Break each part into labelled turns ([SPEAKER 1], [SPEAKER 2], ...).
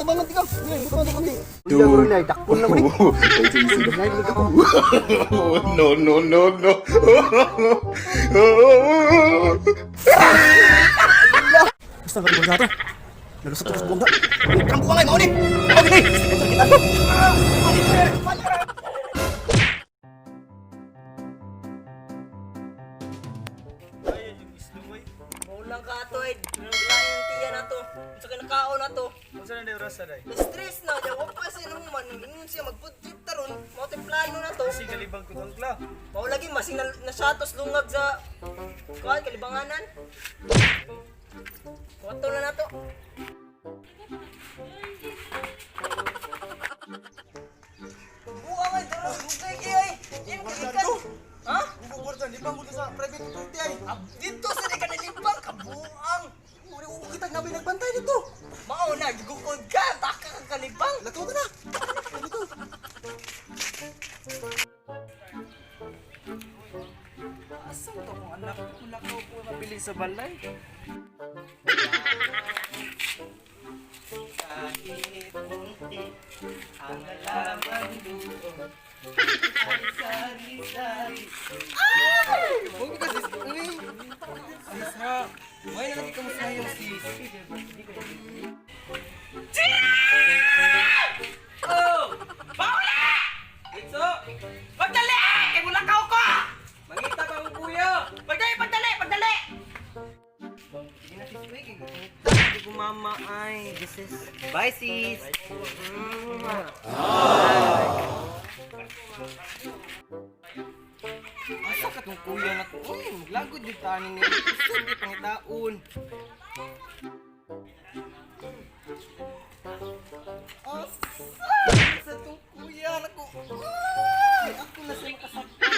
[SPEAKER 1] Bangon ikaw. Dili, bangon bangon.
[SPEAKER 2] Two.
[SPEAKER 1] Dakpon lang ni.
[SPEAKER 2] No, no, no, no.
[SPEAKER 1] Basta ka buwang ta. Nalusot ko sa buwang ta. Ang buwang ay mao ni. Mao ni.
[SPEAKER 3] Maulang ka ato eh. Naglain ang tiya na to. Unsa ka nakaon na to.
[SPEAKER 4] Unsa na oras na day?
[SPEAKER 3] Na-stress na. Diya, wag pa siya nung man. Ingon siya mag-food trip taron. Mao tay plano na to.
[SPEAKER 4] Kasi galibang ko tangkla.
[SPEAKER 3] Mao lagi masing na, nasyatos lungag sa kuan kalibanganan. Kuwato na nato. Buang ay daro dugay kay ay. Im kay Ha?
[SPEAKER 1] Bukod libang ko sa private property ay.
[SPEAKER 3] Dito sa ka nalibang kabuang.
[SPEAKER 1] Uri ko kita nabi nagbantay dito.
[SPEAKER 3] Mao na gigukod ka, taka ka kalibang.
[SPEAKER 1] Lakaw na. Dito.
[SPEAKER 4] Asa to akong anak? Wala ko po mabili sa balay.
[SPEAKER 3] Kahit munti ang halaman doon ay sari-sari. Ay!
[SPEAKER 4] Huwag ka sis. Uy! Sis ha. May na lagi kamusta yung sis.
[SPEAKER 3] Oh! Paula!
[SPEAKER 4] Itso!
[SPEAKER 3] Pagdali! Kay mulakaw ko!
[SPEAKER 4] Mangita pa mo kuya!
[SPEAKER 3] Pagdali, pagdali, pagdali!
[SPEAKER 4] Sige na sis, uy. Hindi ko mama ay. This is... Bye sis! Asa ka tong kuya na ko? Uy, maglagod yung tanin niya. Gusto di pangitaon.
[SPEAKER 3] Asa sa tong kuya na ko? Ay! Ako na siya makasaktan.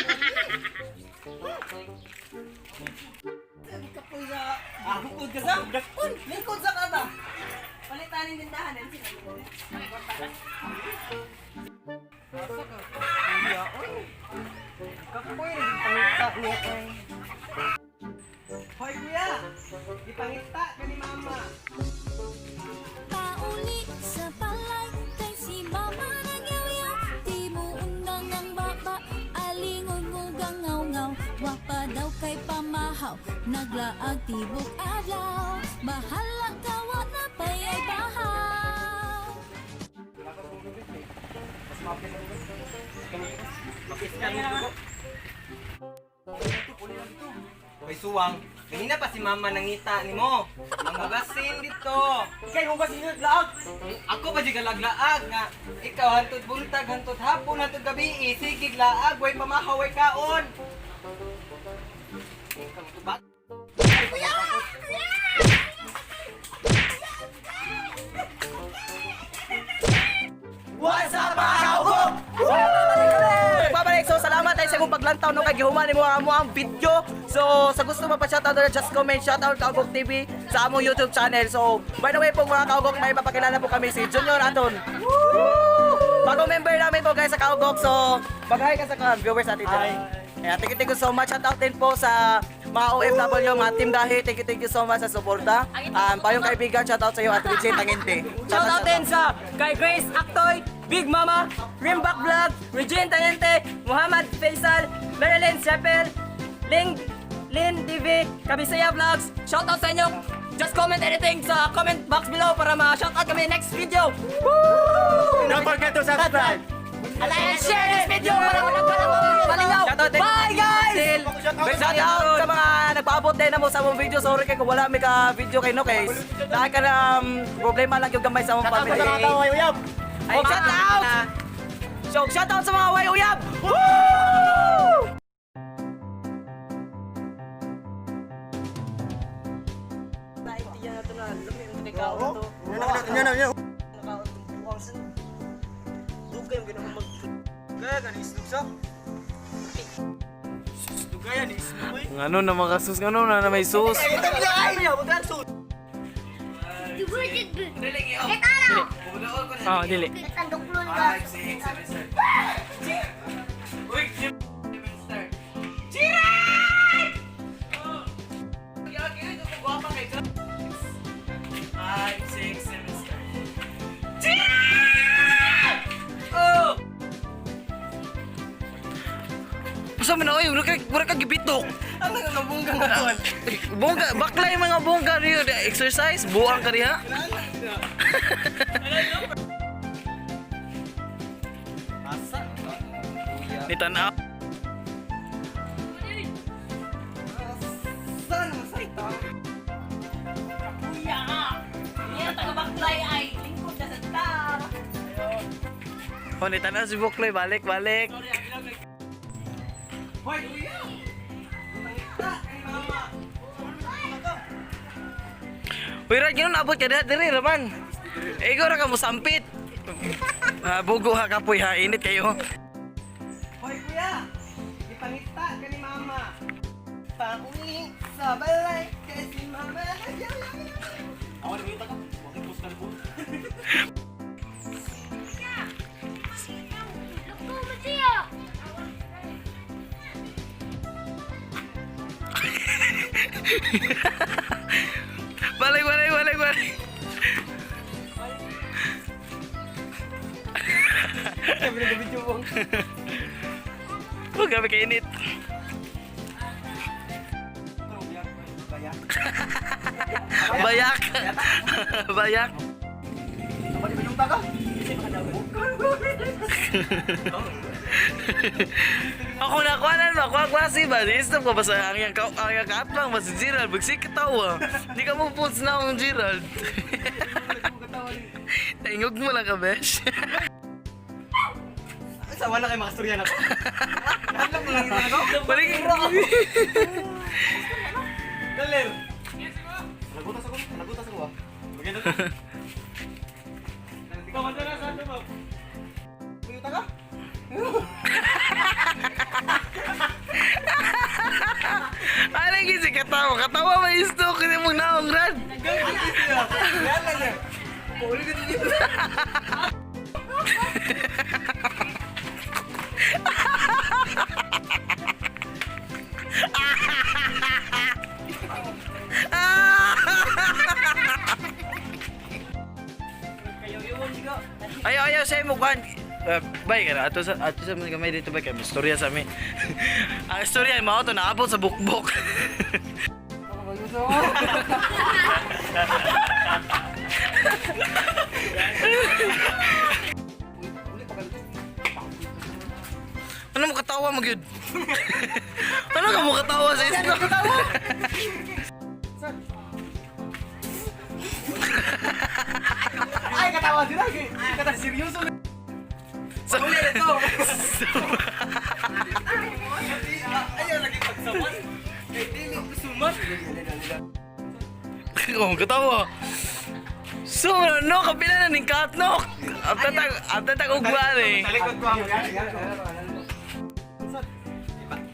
[SPEAKER 3] Kapoy sa... Ah, bukod ka sa? Dakpon! Lingkod sa kata! Palitan yung tindahan.
[SPEAKER 4] Asa ka? Kuya, uy. Kapoy rin pangita niya ay. Hoy kuya! Ipangita ka ni mama.
[SPEAKER 5] Pauli sa palay kay si mama nagyawyaw. Di mo undang ang baba, alingon mo gangaw-ngaw. Wa pa daw kay pamahaw, naglaag tibok adlaw. Bahala ka wa na payay bahaw.
[SPEAKER 4] Hoy suwang, ganina pa si mama nangita nimo. Manghugasin dito.
[SPEAKER 3] Kay hugas ninyo laag!
[SPEAKER 4] Ako pa di kalaglaag nga. Ikaw hantod buntag, hantod hapon, hantod gabi, sige laag, way pamahaw, way kaon. Ikaw ba?
[SPEAKER 3] What's up mga kaugok? Magbabalik. So salamat tayo sa imong paglantaw no kay gihuman nimo ang amo ang video. So sa gusto mapa-shoutout na just comment shoutout Kaugok TV sa among YouTube channel. So by the way po mga kaugok, may papakilala po kami si Junior Anton. Bagong member namin po guys sa Kaugok. So mag-hi ka sa viewers natin. Hi. Ayan, thank you so much. Shoutout din po sa mga OFW, mga Team Gahi. Thank you so much sa suporta. Payong kaibigan, shoutout sa iyo at Richie Tangente.
[SPEAKER 6] Shoutout din sa kay Grace Actoy, Big Mama, Rimbak Vlog, Regine Tangente, Muhammad Faisal, Marilyn Sepel, Ling Lin TV, Kabisaya Vlogs. Shoutout sa inyo. Just comment anything sa comment box below para ma-shoutout kami next video. Woo!
[SPEAKER 2] Don't forget to subscribe!
[SPEAKER 6] And share this video para malingaw. Bye guys!
[SPEAKER 3] Shout out sa mga nagpaabot din na mo sa among video. Sorry kay kung wala may ka video kay no kay. Dahil ka na problema lang yung gamay sa among family.
[SPEAKER 6] Ay,
[SPEAKER 3] Oh, shout out! So, shout out sa mga way uyab! Woo!
[SPEAKER 6] Naintindihan na to na. Lumi ang kakaon to.
[SPEAKER 1] Nya na nya.
[SPEAKER 6] Nakaon tong buwang sa dugay ang ginawa mag
[SPEAKER 4] Gaya ka ni islog sa? Dugaya ni islog uy.
[SPEAKER 7] Ngano na mga sus, ngano na na may sus. Ah, dili.
[SPEAKER 4] 5, 6, 7, start. Uy, start. Five, six, seven, start.
[SPEAKER 7] Basta man oy, mura ka gibitok.
[SPEAKER 4] Ang nga bungga nga kon.
[SPEAKER 7] Bongga, bakla yung mga bongga niyo. Exercise, buang ka diha.
[SPEAKER 4] Asa?
[SPEAKER 7] Ni tanaw.
[SPEAKER 4] Saan mo sa ito?
[SPEAKER 6] Kuya! Niya taga-baklay ay lingkod na sa ta.
[SPEAKER 7] Oh, ni tanaw si Bukloy, balik, balik.
[SPEAKER 4] Hoy, kuya! Pangita kay mama.
[SPEAKER 7] Uy, Rad, ganun abot ka diha diri raman. Eh, ikaw ra ka mo sampit. Ha, bugo ha kapoy ha, init kayo.
[SPEAKER 4] Hoy, kuya! Ipangita ka ni mama. Pauwi sa balay kay si mama.
[SPEAKER 1] Ako na ka. Bakit post ka na po?
[SPEAKER 7] Balik, balik, balik, balik. Oh, grabe kainit. Bayak. Bayak.
[SPEAKER 1] Ako di ba yung taga?
[SPEAKER 7] Ako na kuanan ba, kuha klase ba? Di stop ko basta ang yang ang yang kaatbang ba si Gerald bagsik katawa. Di ka mo puts na akong Gerald. Naingog mo lang ka, besh.
[SPEAKER 4] Sa wala kay makastorya na ko. Nahanap mo lang ito ako.
[SPEAKER 7] Balik.
[SPEAKER 4] Daler.
[SPEAKER 1] Lagutas ako, lagutas ako ah.
[SPEAKER 4] Ikaw man na sa ato mo.
[SPEAKER 1] Kuyuta ka?
[SPEAKER 7] Ano yung si katawa? Katawa ba yung stroke? Hindi mo naong rad.
[SPEAKER 4] Yan lang yan. Pauli ka dito.
[SPEAKER 7] Ayaw, ayaw, sa imo, kuhan. Bay, kana ato sa mga gamay dito bay kay istorya sa amin. Ang istorya ay mao to naabot sa bukbok. Ano mo katawa mo gyud? Ano ka mo katawa sa isla?
[SPEAKER 1] Ay, katawa din lagi. Kata seryoso.
[SPEAKER 7] Sa
[SPEAKER 4] Ayaw lagi pagsaman. Kay dili ko sumat.
[SPEAKER 7] Oh, katawa. So, no, kapila na ning katnok. Ang tatag ugwan eh.
[SPEAKER 4] Sa likod ko ang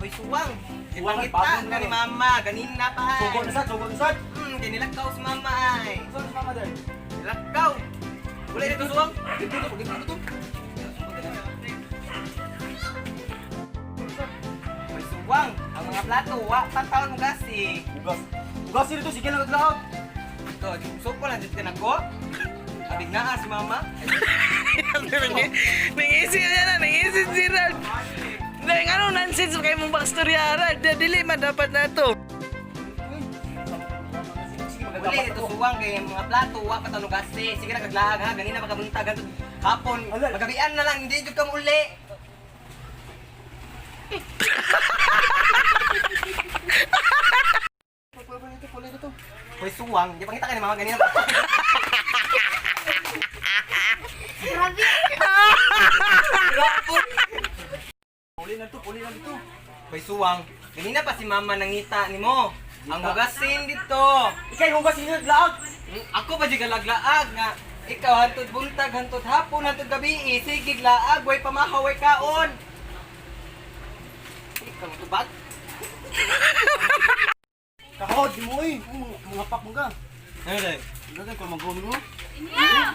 [SPEAKER 4] Hoy, suwang. Ipangita ka ni mama. Ganina pa ay.
[SPEAKER 1] Sugo na sad, sugo na sad.
[SPEAKER 4] Ginilakaw si mama ay.
[SPEAKER 1] Saan si mama dai?
[SPEAKER 4] Nilakaw. Wala dito suwang.
[SPEAKER 1] Dito to, dito to.
[SPEAKER 4] Hoy, suwang. Ang mga plato, wa pa taon mo gasi.
[SPEAKER 1] Ugas. Ugas dito sige lang laot.
[SPEAKER 4] Ito, so ko lang dito ka nagko. Abig naa si mama.
[SPEAKER 7] Nangisi niya na, nangisi si Gerald. Nang ano, nonsense kayo mong backstorya, Gerald. Dili man dapat na to.
[SPEAKER 4] Wala dito suwang kay mga plato, wa pa taon mo gasi. Sige na kaglaag ha, ganina pagkabuntag hantod hapon. Magabian na lang, hindi jud ka muli. Hoy, suwang, di pangita ka ni mama ganina.
[SPEAKER 1] Puli na to, puli na dito.
[SPEAKER 4] Hoy, suwang, ganina pa si mama nangita nimo. Ang hugasin dito.
[SPEAKER 1] Ikay hugas dito laot.
[SPEAKER 4] Ako pa di kalaglaag nga ikaw hantod buntag, hantod hapon, hantod gabi, sige laag, way pamahaw, way kaon. Ikaw tubag.
[SPEAKER 1] Kahod di mo oy. Mga pak mo ka.
[SPEAKER 4] Ano dai?
[SPEAKER 1] Dagan ko magawin mo.
[SPEAKER 5] Yeah!